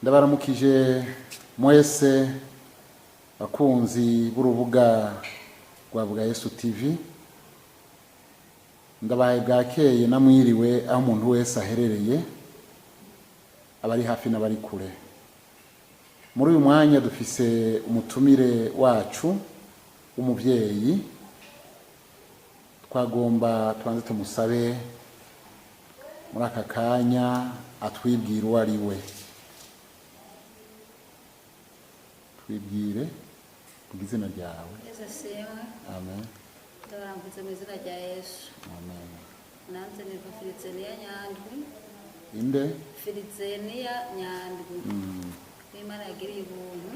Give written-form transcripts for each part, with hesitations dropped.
Ndabaramukije mwese bakunzi b'urubuga rwa Bwa Yesu TV. Ndabahaye bwakeye namwiriwe aho umuntu wese aherereye, abari hafi n'abari kure. Muri uyu mwanya dufise umutumire wacu w'umuvyeyi. Twagomba tubanze tumusabe muri aka kanya atwibwire uwo ari we. Twibwire, vuga izina ryawe. Yesu ashimwe. Amen. Ndabarambutse mu izina rya Yesu. Amen. Nanze nitwa Filizeniya Nyandwi. Inde? Filizeniya Nyandwi. W'Imana yagiriye ubuntu,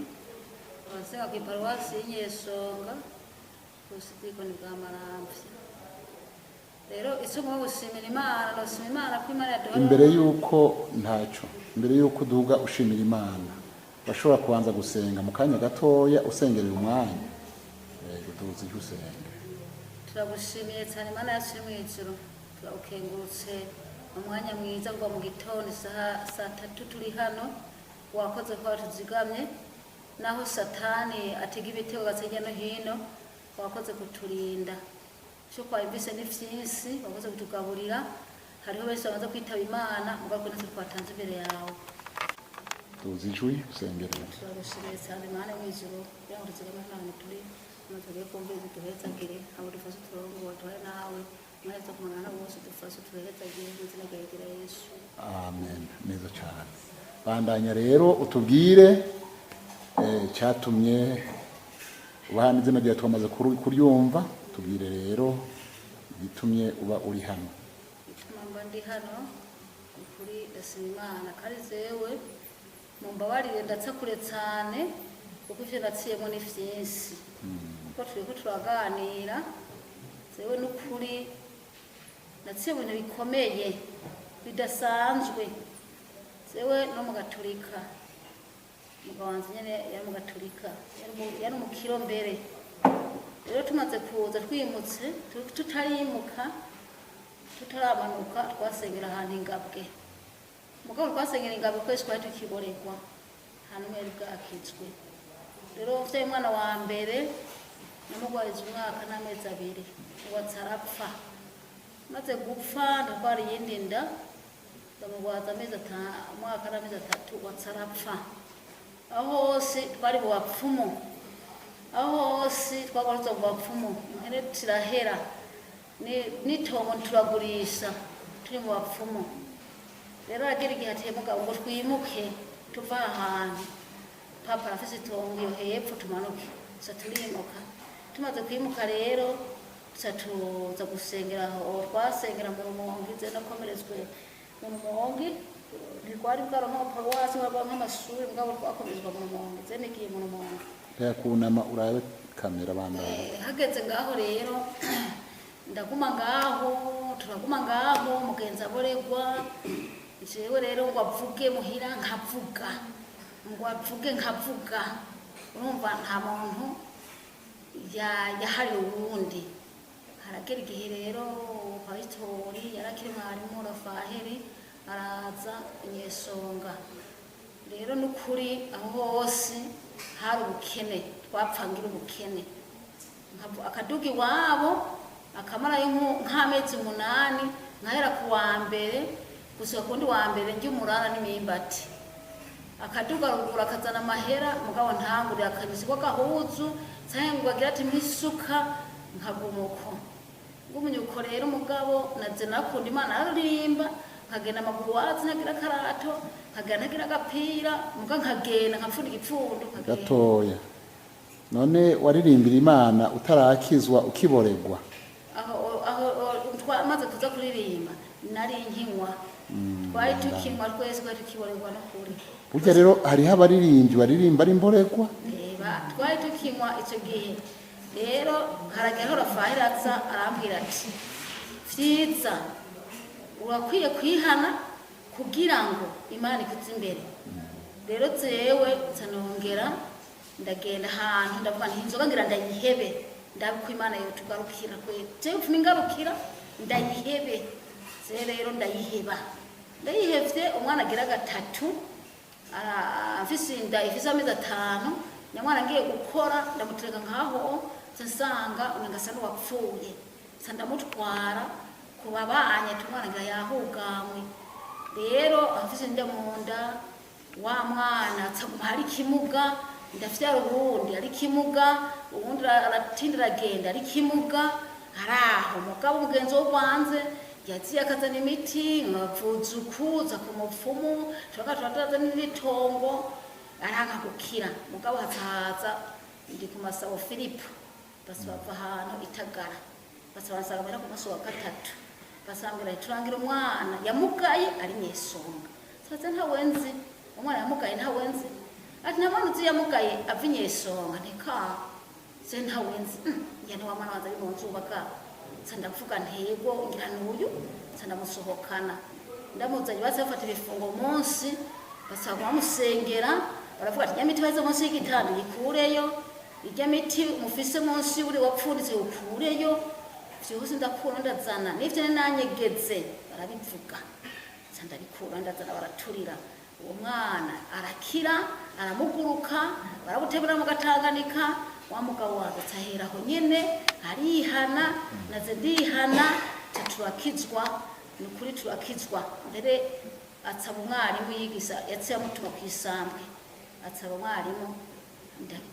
abasenga ku iparuwasi y'Inyesonga, ku busidikoni bwa Maramvya. Rero icyo ngomba gushimira Imana, ndashima Imana ko Imana yaduhaye. Imbere y'uko ntaco, imbere y'uko uduga ushimira Imana, bashobora kubanza gusenga mu kanya gatoya, usengerera umwanya. Yego, duza ijwi usenge. Turagushimiye cyane, Imana yacu iri mu ijuru. Turawukengurutse umwanya mwiza kuva mu gitondo isaha saa 3 turi hano. Wakoze ko watuzigamye naho Satani atega ibitego gace hirya no hino. Wakoze kuturinda. Icyo twabivise ni vyinshi. Wakoze kutugaburira. Hariho benshi bamaze kwitaba Imana, mugabo natwe twatanze imbere yawe. Duza ijwi usengerera. Turagushimiye cyane, Imana mu ijuru, kugira ngo tuzigame hano hantu turi hano, tugiye kumviriza. Duhezagire abo dufashe, turongore, duhe nawe umwanya wo kumanana bose. Dufashe, tuhezagire mu izina rya Yesu. Amen. Neza cyane. Bandanya rero utubwire cyatumye uba hano. Izina ryawe twamaze kuryumva. Tubwire rero igitumye uba uri hano. Igituma mba ndi hano, ni ukuri ndashima Imana. Kandi jewe mumbabarire, ndatsa kure cyane kuko ivyo naciyemo ni vyinshi, kuko turiko turaganira. Jewe n'ukuri naciye mu bintu bikomeye bidasanzwe. Jewe no mu Gaturika, umugabo wanje nyene yari mu Gaturika, yari umukiro mbere. Rero tumaze kuza twimutse, tutarimuka, tutaramanuka, twasengera ahantu Ingabwe. Mugabo twasengera Ingabwe kwezi twari tukiboregwa, nta n'umwe yari bwakizwe. Rero mvyaye umwana wa mbere, namugwariza umwaka n'amezi 2, uwatse arapfa. Maze gupfa, ndatwara iyindi nda, ndamugwaza amezi umwaka n'amezi 3, uwatse arapfa. Aho hose twari mu bapfumu, aho hose twagwaza mu bapfumu. Impene tirahera, n'itongo turagurisha, turi mu bapfumu. Rero agera igihe ateye mugabo ngo twimuke tuva ahantu papa arafise itongo iyo hepfo, tumanuke. Tuca turimuka. Tumaze kwimuka rero, tuca tuza gusengera aho twasengera mu Rumonge. Ze nakomeretswe mu Rumonge. Ntitwari bwaronka amaparuwasi, bwaronka nk'amashuri, mugabo twakomerezwa mu Rumonge. Ze nigiye mu Rumonge. Reka kunama urabe kamera, bandanya. Hageze ngaho rero ndaguma ngaho, turaguma ngaho. Mugenzi aboregwa, jewe rero ngo avuge muhira nkavuga, ngo avuge nkavuga. Urumva nta muntu yahariwe uwundi. Haragera igihe rero pasitori yarakiri mwarimu Rafaheri araza Inyesonga. Rero n'ukuri aho hose hari ubukene, twapfangira ubukene. Akaduga iwabo akamarayo nk'amezi 8, nkahera ku wa mbere gushika ku wundi wa mbere njya umurara n'imimbati. Akaduga ruguru akazana amahera, mugabo ntangurire akanyuzi ko gahuzu canke ngo agira ati mpisuka, nkaguma uko ngumye uko. Rero umugabo naze nakunda Imana, aririmba, nkagenda amaguru wazi, ntagira akarato, nkagenda ntagira agapira, muga nkagenda nkapfunda igipfundo, nkagenda. Gatoya. None waririmbira Imana utarakizwa, ukiboregwa? Aho twamaze kuza kuririmba nari nkinywa, twari tukinywa twese, twari tukiboregwa no kuri. Burya rero hariho abaririmbyi baririmba ari imboregwa. Reba, twari tukinywa icyo gihe. Rero haragera aho Rafaheli aza arambwira ati: "Vyiza, urakwiye kwihana kugira ngo Imana ikuze imbere." Rero jewe nca nongera ndagenda ahantu, ndavuga nti: "Inzoga ngira ndayihebe, ndabe ko Imana yotugarukira kwe. Jewe pfuma ingarukira ndayihebe." Jewe rero ndayiheba. Ndayihevye, umwana agira gatatu. Mfise inda ifise amezi 5, nyamwana ngiye gukora ndamutereka nkaho, nca nsanga umenga asa n'uwapfuye. Nca ndamutwara ku babanye, tumwana ngira yahugamwe. Rero afise inda mu nda, wa mwana acaguma hari ikimuga. Ndavyara uwundi ari ikimuga, uwundi aratinda aragenda ari ikimuga araho. Mugabo umugenzi wo kwanze yaziye akazana imiti, nkavuza ukuza ku mupfumu, turaka turataza n'itongo, aranka gukira. Mugabo hazahaza ndi ku masabo Filipo, basi bava ahantu itagara, basi bansanga bahera ku munsi wa gatatu, basambwira turangira umwana yamugaye ari nyesonga. Saze ntawenzi umwana yamugaye, ntawenzi. Ati nta mwana uzi yamugaye ava inyesonga? Ntika se ntawenzi. Ngira ni wa mwana wanze ari mu nzu ubaka. Nsa ndavuga ntego ngira n'uyu. Nsa ndamusohokana, ndamuzanye, basi bafata ibifungo munsi, basaba bamusengera, baravuga ati nyamiti baze munsi y'igitanda yikureyo, irya miti mufise munsi uri wapfunditse ukureyo vyose. Ndakura ndazana n'ivyo nanyegeze, barabivuga. Nsa ndabikura ndazana, baraturira, uwo mwana arakira, aramuguruka, barabutebera mu gatanganika. Wa mugabo waza aheraho nyene arihana, naze ndihana, ca turakizwa. Ni ukuri turakizwa. Mbere atsaba umwarimu yigisa, yaciye amutuma kw'isambwe, atsaba umwarimu.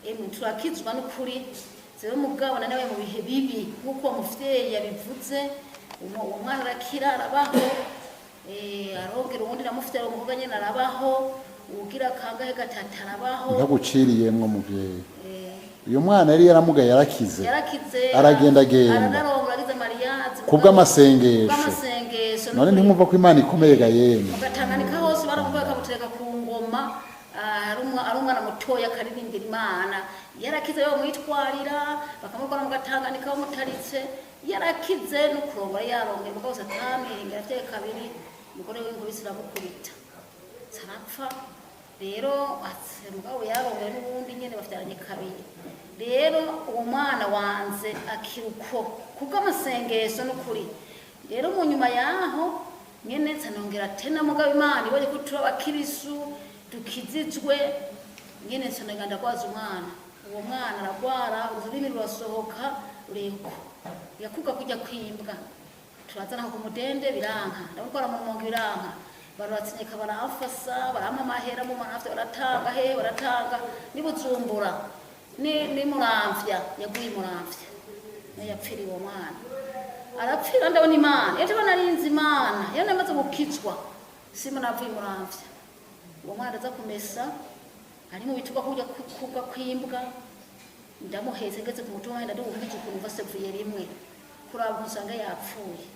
Emwe turakizwa n'ukuri. Zewe mugabo nawe mu bihe bibi nk'uko uwo muvyeyi yabivuze, uwo mwana arakira, arabaho, arongera uwundi namufite umukobwa nyene arabaho, uwugira kangahe gatatu arabaho. Ntaguciriyemwo muvyeyi, uyu mwana yari yaramugaye yarakize? Yarakize. Aragendagenda. Aranarongora, agize mariage. Kubw'amasengesho. Kubw'amasengesho. None ntimwumva ko Imana ikomeye ga yemwe? Mugatanganika hose baramuvuga, bakamutereka ku ngoma. Ari umwana mutoya akaririmbira Imana. Yarakize, bamwitwarira bakamutwara mu Gatanganika bamutaritse. Yarakize no kurongora yarongeye, mugabo Satani yongera avyaye kabiri, umugore w'inkubisi iramukubita arapfa. Rero mugabo yarongoye n'ubundi nyene bavyaranye kabiri. Rero uwo mwana wanze akira uko kubw'amasengesho n'ukuri. Rero mu nyuma yaho nyene nca nongera tena, mugabo Imana ibonye ko turi abakirisu dukizijwe nyene, nca nongera ndagwaza umwana. Uwo mwana aragwara, ururimi rurasohoka rureko yakuga kujya kwimbwa. Turazana ku mudende biranka, ndamutwara mu Rumonge biranka, baruratsinyika, baramfasa, barampa amahera mu maravya, baratanga he, baratanga nibujumbura ni Muramvya. Yaguye Muramvya niyo yapfiriye. Uwo mwana arapfira. Ndabona Imana iyo ndabona narinzi Imana iyo namaze gukizwa sima navuye Muramvya. Uwo mwana ndaza kumesa ari mu bituba kujya kugwa kwimbwa, ndamuhetse ngeze ku mutumba, ndaduhumije ukuntu mva sevuye rimwe kuraba usanga yapfuye.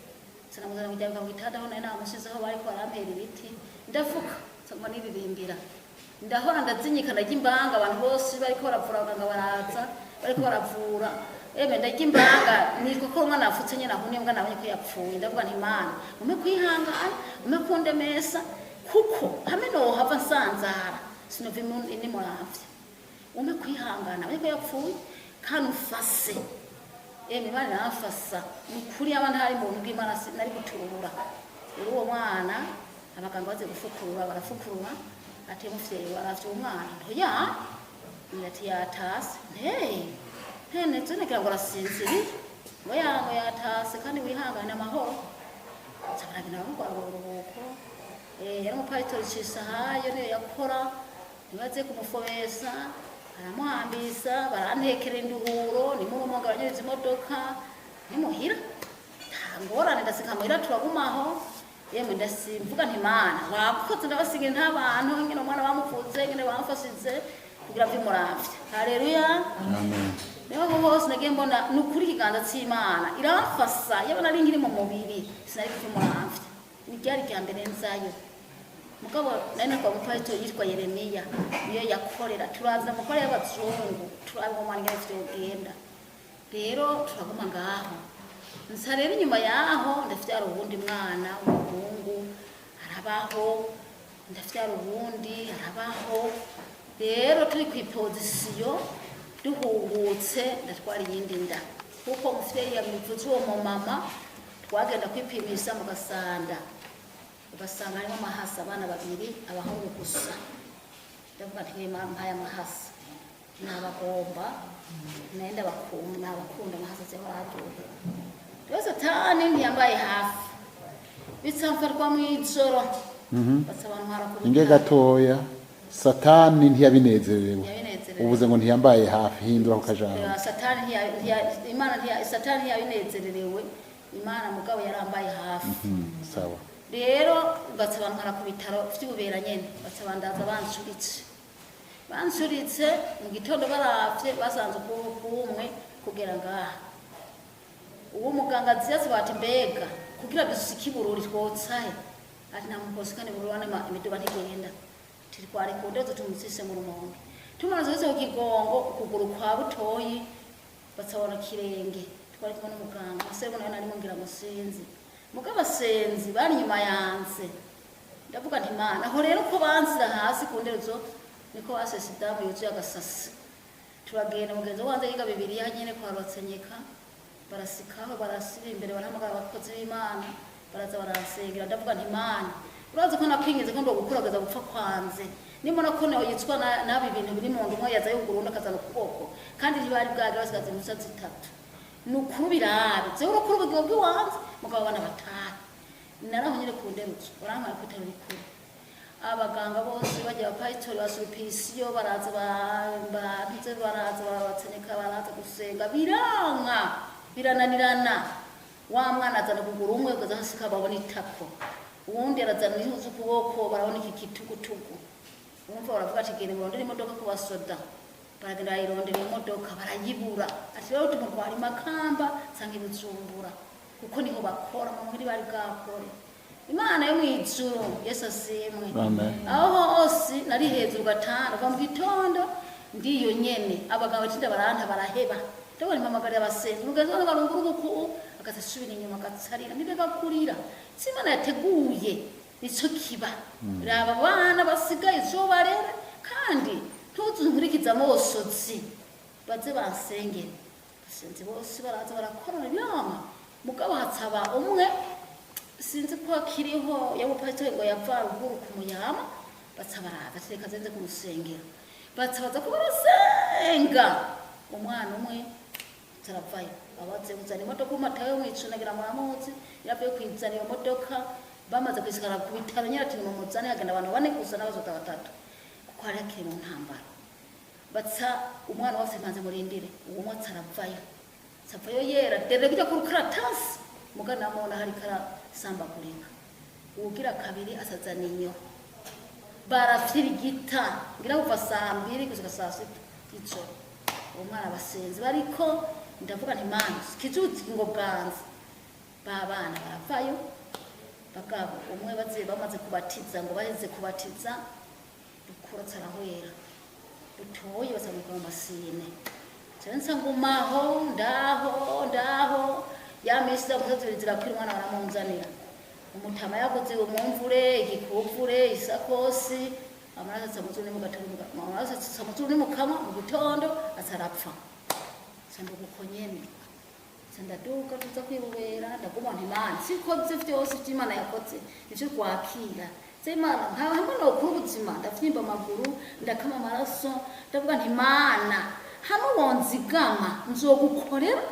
Sinamuzana kujya ku gitanda aho nari namusizeho, bariko barampera ibiti. Ndavuga nsanga niririmbira, ndahora ndazinyika, ndarya imbanga. Abantu bose bariko baravura, abaganga baraza bariko baravura, eme ndarya imbanga nitwa ko umwana yapfutse nyene aho n'imbwa nabonye ko yapfuye. Ndavuga nti Imana umpe kwihangana, umpe kundemesa, kuko hamwe nohava nsanzara sinova nimuramvya. Umpe kwihangana, abonye ko yapfuye kandi umfase. Eme Imana iramfasa ni ukuri. Yaba ntari mu buntu bw'Imana nari guturura. Rero uwo mwana abaganga baze gufukurura, barafukurura, ati muvyeyi waravye umwana? Ntoya ati yatase. Nte neze nagira ngo arasinziriye, ngo yango yatase kandi wihangane amahoro. Nca baragenda baramutwara mu buruhuko. Yari umupasitori Cisahayo niyo yakora, ntibaze kumufobesa, baramuhambisa, barantekera induhuro nimurumonge, abanyuriza imodoka nimuhira, nta ngorane. Ndasika muhira, turagumaho. Yemwe ndasimvuga nti Mana wakoze, ndabasigira nta bantu nyine umwana bamuvuze nyine bamfashize kugira vyumuravya. Haleluya. Amen. Niho hose nagiye mbona ni ukuri ikiganza c'Imana iramfasa. Yaba nari nkiri mu mubiri sinari kuvyumuravya, ni ryari rya mbere nzayo. Mugabo nari nakwa mupasitori yitwa Yeremiya niyo yakorera, turaza mukora y'abazungu, turaba umwana ingene vyogenda. Rero turaguma ngaho. Nsa rero inyuma yaho ndavyara uwundi mwana w'umuhungu arabaho, ndavyara uwundi arabaho. Rero turi kw'ipozisiyo duhungutse, ndatwara iyindi nda kuko umuvyeyi yabivuze. Uwo mumama twagenda kwipimisha mu Gasanda, ugasanga harimo amahasa abana babiri abahungu gusa. Ndavuga nti mpaye amahasa nabagomba naye ndabakunda, nabakunda amahasa zeho araryohera. Rero Satani ntiyambaye hafi, bitsamfarwa mw'ijoro, baca bantwara ku Inge bitaro. Gatoya, Satani ntiyabinezerewe. Ntiyabinezerewe. Ubuze ngo ntiyambaye hafi, hindura ku kajambo. Satani Imana Satani ntiyabinezererewe, Imana mugabo yarambaye hafi. Sawa. Rero baca bantwara ku bitaro vy'Ububera nyene, baca bandaza bancuritse. Bancuritse mu gitondo, baravye basanze ukuboko kumwe kugera ngaha. Uwo muganga aziyazi bati: "Mbega kugira dusike Ibururi twotsahe?" Ati: "Nta mukosi kandi Bururi wane imiduga ntigenda." Titwari ku ndezo, tumusise mu Rumonge. Tumaze wese ku Kigongo, ukuguru kwa butoyi batsabona kirenge. Twari kumwe n'umuganga masebo, nawe narimo ngira ngo sinzi, mugabo abasenzi bari inyuma yanze. Ndavuga nti: "Mana, aho rero ko banzira hasi ku ndezo niko basesa idamu yuzuye agasasi." Turagenda, mugenzi wanze yiga Bibiliya nyene kwa Rwatsenyeka, barasikaho, barasiba imbere, barahamagara abakozi b'Imana, baraza baransengera. Ndavuga nti: "Mana, urazi ko nakwinginze ko ndogukurageza gupfa kwanze, nimona ko yicwa n'abi bintu biri mu nda." Umwe yaza yugura, undi akazana ukuboko, kandi ntibari bwage basigaze impushya zitatu. Ni ukuri birabe jewe urakura ubugingo bw'iwanze, mugabo abana batahe. Naraho nyine ku nderutso barampaye ku bitaro bikuru. Abaganga bose bajya, abapayitori ba supisiyo baraza, babize baraza, barabatsenyeka, baraza gusenga, biranka, birananirana. Wa mwana azana ukuguru umwe ugaza hasi, babona itako, uwundi arazana ihuza ukuboko, barabona iki kitugutugu. Urumva baravuga ati: "Genda murondere imodoka ku basoda." Baragenda barayirondera imodoka, barayibura. Ati: "Rero tumutwara Imakamba canke Ibujumbura, kuko niho bakora mu muri bari bwakore." Imana yo mw'ijuru, Yesu asimwe. Amen. Aho hose nari hejuru gatanu kuva mu gitondo ndiyo nyene. Abagabo batinda baranta, baraheba. Ndabona impamagarira abasenzi, umugenzi wanjye barungura ubuku, agaca asubira inyuma, agatsarira nibega kurira. Si Imana yateguye nico kiba. Raba abana basigaye ico barera, kandi ntuzunkurikize amosozi, baze bansengere. Abasenzi bose baraza, barakorana birama, mugabo hatsaba umwe, sinzi ko akiriho, yamupasiteri ngo yava ruguru ku muyama. Baca baraza ati: "Reka zenze kumusengera." Baca baza ko barasenga, umwana umwe taravayo. Abaze kuzana imodoka umatayo mwicunagira, muramuzi, yaravuye kwizana iyo modoka. Bamaze kwisigara ku bitaro nyine, ati: "Nimumuzane." Hagenda abantu bane gusa n'abazota batatu, kuko hari hakiri mu ntambara. Baca umwana wose mpanze murindire. Uwo umwe ataravayo, savayo yera dere kujya ku rukaratasi, mugana namubona hari karasambagurika. Uwugira kabiri asazana inyo, barafyirigita ngira kuva saa 2 gushika saa 6 y'ijoro. Uwo mwana abasenzi bariko, ndavuga nti: "Mana, kizuzi ngo bwanze." Ba bana baravayo, bagabo umwe baziye bamaze kubatiza, ngo baheze kubatiza, rukura tsarahwera, butoyi basamuka mu masine. Jewe nsa ngumaho ndaho ndaho, ya minsi za gutatu zirakwira, umwana baramunzanira. Umutama yakoze umumvure, igikuvure, isakosi, amaraso atsa mu gatondo, amaraso atsa mu mu kanwa, mu gitondo atarapfa. Nsa nduguko nyene, nsa ndaduka tuza kwibubera. Ndaguma nti: "Mana, sikoze vyose ivy'Imana yakoze nivyo kwakira." Se Imana nka hamwe nokura ubuzima, ndavyimba amaguru, ndakama amaraso. Ndavuga nti: "Mana, hamwe wonzigama nzogukorera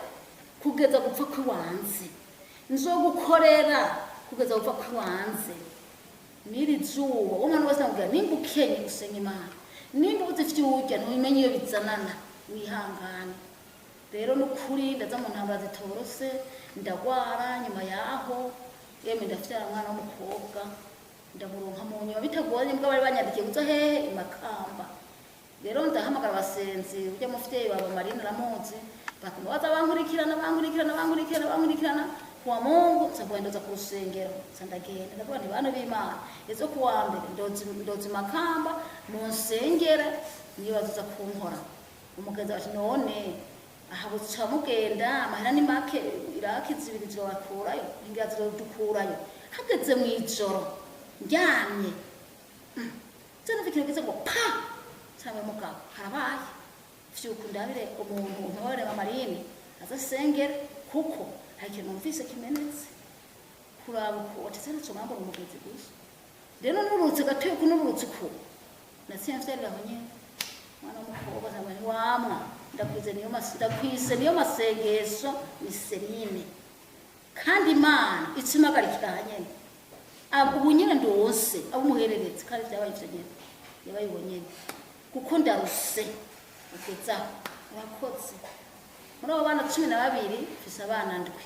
kugeza gupfa kwiwanze, nzogukorera kugeza gupfa kwiwanze." N'iri zuba umuntu wese amubwira: nimba ukenye usenga Imana, nimba ubuze ivyo urya ntubimenye iyo bizanana, wihangane. Rero nukuri ndaza mu ntambara zitorose, ndagwara. Nyuma yaho yemwe ndavyara umwana w'umukobwa, ndamuronka mu nyuma bitagoranye, mbwa bari banyandikiye kuza hehe Imakamba. Rero ndahamagara abasenzi, urya muvyeyi baba Marina aramuzi, bakuma baza bankurikirana, bankurikirana, bankurikirana, bankurikirana. Kuwa Mungu nza kugendoza ku rusengero, nza ndagenda, ndavuga nti: "Bana b'Imana, ejo kuwa mbere ndozi ndozi Makamba, munsengere." Niyo bazoza kunkora. Umugenzi ati: "None aha buca mugenda, amahera ni make, iraki zibiri zirobakurayo, ingira zirodukurayo." Hageze mw'ijoro ndyamye, nza numva ikintu kiza ngo pa cyangwa mugabo harabaye vyuka ndabire umuntu umpabare Marine aza sengera, kuko hari ikintu numvise kimenetse. Kuraba uko watetse naco mwambara umugezi gusa. Rero nurutse gatoya ko nurutse uko Natsiye mvyarira aho nyene umwana w'umukobwa, ntabwo ntiwamwa. Ndakwize niyo ndakwise niyo masengesho ni Serine, kandi Imana itsimagarikira aha nyene. Ubu nyene ndose abo umuhererezi, kandi vyabaye ivyo nyene, yabaye uwo nyene, kuko ndaruse ugezaho. Urakoze. Muri abo bana 12 mfise abana ndwi,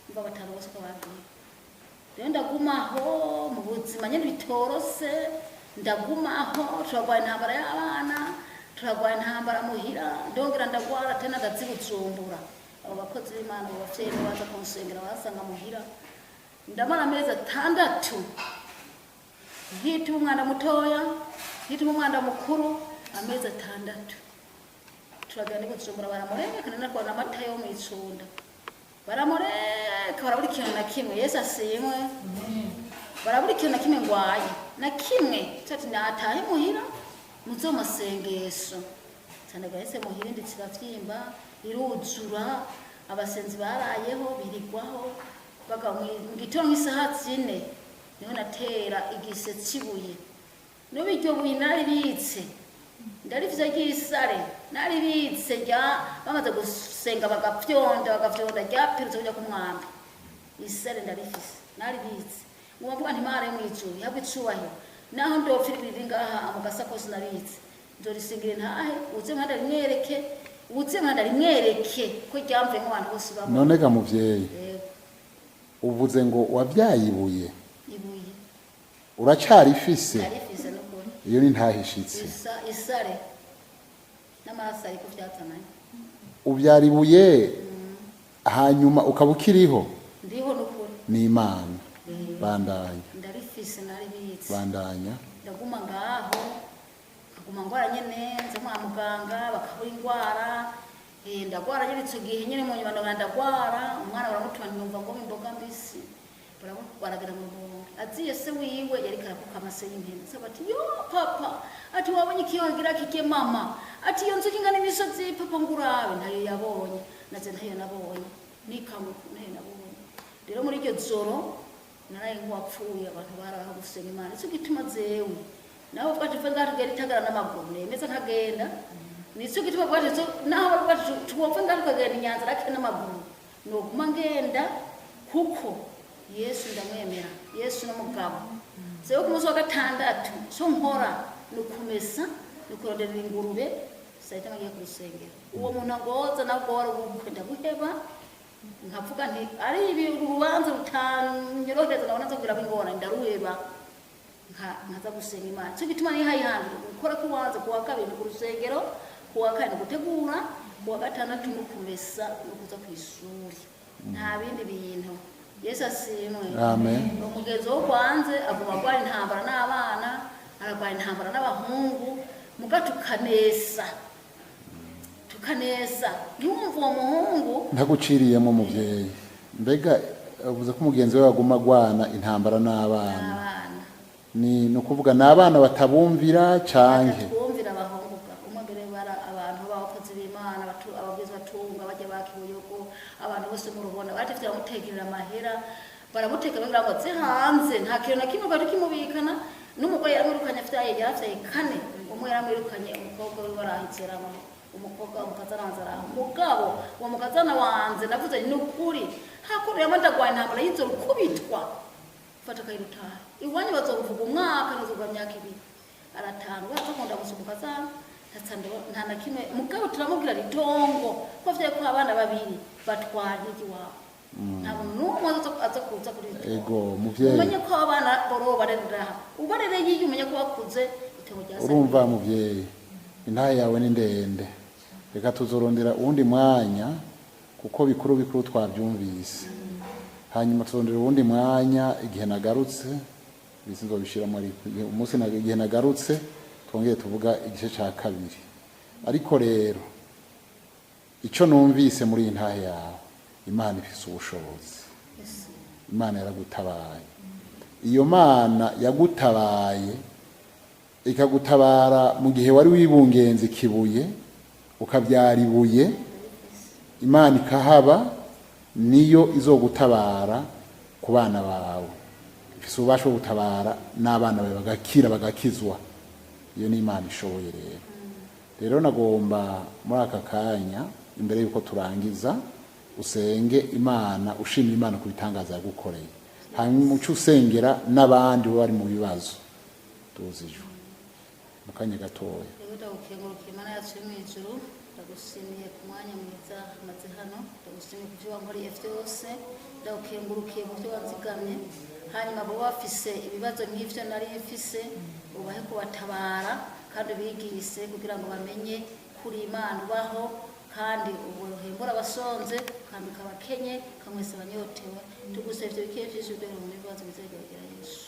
mva batanu bose uko bagiye. Rero ndagumaho mu buzima nyene bitorose, ndagumaho. Turagwara intambara y'abana, turagwara intambara muhira, ndongera ndagwara tena, ndazibujumbura. Abo bakozi b'Imana, abo bavyeyi baza kunsengera, basanga muhira. Ndamara amezi 6 nkituma umwana mutoya, nkituma umwana mukuru, amezi 6. Turagenda i Bujumbura, baramureka, nanarwana amata yo mw'icunda, baramureka, barabura ikintu na kimwe. Yesu asimwe. Barabura ikintu na kimwe ngwaye na kimwe. Cati natahe muhira muzo masengesho cyane. Gahese muhira indi kiravyimba, iruzura. Abasenzi barayeho, birigwaho baga mu gitondo nk'isaha 4 niho natera igise cibuye. N'ubu iryo buye naribitse, ndarivye ry'isare naribitse, rya bamaze gusenga bagafyonda, bagafyonda, ryapirutse kuja ku mwambi. Isare ndarifise, naribitse. Nguma mvuga nti: "Imana yo mw'ijuru ihabwe icubahiro, naho ndopfira ibiri ngaha mu gasakosi nabitse, nzorisingira intahe, uze nkanda rimwereke, uze nkanda rimwereke ko ryamvuyemo abantu bose babona." None ga muvyeyi, Yego. uvuze ngo wavyaye ibuye? Ibuye. Uracarifise? Ndarifise n'ukuri. Iyo ni ntahishitse. Isare n'amaraso ariko vyazananye. Uvyara ibuye, hanyuma ukaba ukiriho? Ndiho n'ukuri. Ni Imana. Bandanya. Ndarifise, naribitse. Bandanya. Ndaguma ngaho, nkaguma ngwara nyene, nza kwa muganga bakabura ingwara. Ndagwara nyene ico gihe nyene. Mu nyuma ndagenda ndagwara, umwana baramutuma, numva ngo imboga mbisi. Baragera mu Rumonge, aziye se wiwe yariko arakuka amase y'impene. Saba ati: "Yo papa," ati, "wabonye ikiyo gira kike mama?" Ati: "Iyo nzuki ingana imisozi papa, ngurabe." Ntayo yabonye, naje ntayo nabonye, nikanguka ntayo nabonye. Rero muri iryo joro naraye nk'uwapfuye. Abantu baraho gusenga Imana. Nicyo gituma zewe nawe bwacu tuve ngaha tugenda itagara n'amaguru nemeza nkagenda. Nicyo gituma bwacu naho bwacu twopfa ngaha tukagenda inyanza rake n'amaguru, noguma ngenda, kuko Yesu ndamwemera. Yesu n'umugabo. Zewe ku munsi wa gatandatu co nkora ni ukumesa, ni ukuronderera ingurube. Saa ngiye ku rusengero, uwo muntu agoza nagora ubukwe ndabuheba, nkavuga nti ari ibi urubanza rutanyorohereza, ndabona nzobwira ingorane, ndaruheba, nkaza gusenga Imana. Cyo gituma nihayihangira gukora kuwanza: kuwa kabiri ni ku rusengero, kuwa kane ni gutegura, kuwa gatandatu ni kumesa no kuza ku ishuri. Nta bindi bintu. Yesu asimwe. Amen. Umugenzi wo kwanze aguma agwara intambara n'abana, aragwara intambara n'abahungu, muga tukanesa, tukanesa. Ntiwumva uwo muhungu. Ntaguciriyemo muvyeyi, mbega uvuze ko umugenzi we aguma agwana intambara n'abana? N'abana. Ni ukuvuga ni abana batabumvira canke? Twumvira abahungu ga umwe mbere bara abantu b'abakozi b'Imana, ababwizi batunga bajya bakibuyogo, abantu bose murubona batevye, baramutekerera amahera, baramuteka bagira ngo aze hanze. Nta kintu na kimwe bari kimubikana. N'umugore yaramwirukanye, afyaye, yarafyaye kane, umwe yaramwirukanye, umukobwa we barahitse, umukobwa umukazana wanze araho. Mugabo uwo mukazana wanze, navuze ni ukuri hakurya ndagwana intambara y'inzo rukubitwa, fata akayirutaha iwanyu, bazovuga umwaka, bazovuga myaka 2, aratanu barakunda gusa umukazana nta na kimwe. Mugabo turamubwira ritongo ko avyaye ko abana babiri batwara iwabo, nta muntu n'umwe aza kuza kuri iri tongo. Ego muvyeyi. Umenye ko abana boro barerera, ubarereye iyo umenye ko bakuze itongo rya se. Urumva muvyeyi, intahe yawe ni ndende. Reka tuzorondera uwundi mwanya, kuko bikuru bikuru twabyumvise. Hanyuma tuzorondera uwundi mwanya igihe nagarutse, bisi nzobishiramo, ariko umunsi igihe nagarutse twongere tuvuga igice ca kabiri. Ariko rero ico numvise muri iyi ntahe yawe, Imana ifise ubushobozi. Imana yaragutabaye. Iyo Mana yagutabaye, ikagutabara mu gihe wari wibungenze ikibuye, ukabyara ibuye, Imana ikahaba, niyo izogutabara ku bana bawe. Ifise ububasha bwo gutabara n'abana bawe bagakira, bagakizwa. Iyo ni Imana ishoboye. Rero nagomba muri aka kanya, imbere y'uko turangiza, usenge Imana, ushimira Imana ku bitangaza yagukoreye, hanyuma uce usengera n'abandi baba bari mu bibazo. Tuzijwe mu kanya gatoya. Rero ndagukengurukiye, Imana yacu yo mu ijuru, ndagushimiye ku mwanya mwiza maze hano, ndagushimiye ku byo wankoreye byose, ndagukengurukiye ku byo wanzigamye. Hanyuma abo bafise ibibazo nk'ivyo nari mfise, ubahe kubatabara kandi ubigise kugira ngo bamenye kuri Imana ubaho, kandi ubuhembura abasonze, ukambika abakenye, ukamwesa abanyotewe. Tugusabye ivyo bikeye vyinshi, uduhere mu bibazo bizegeragera Yesu.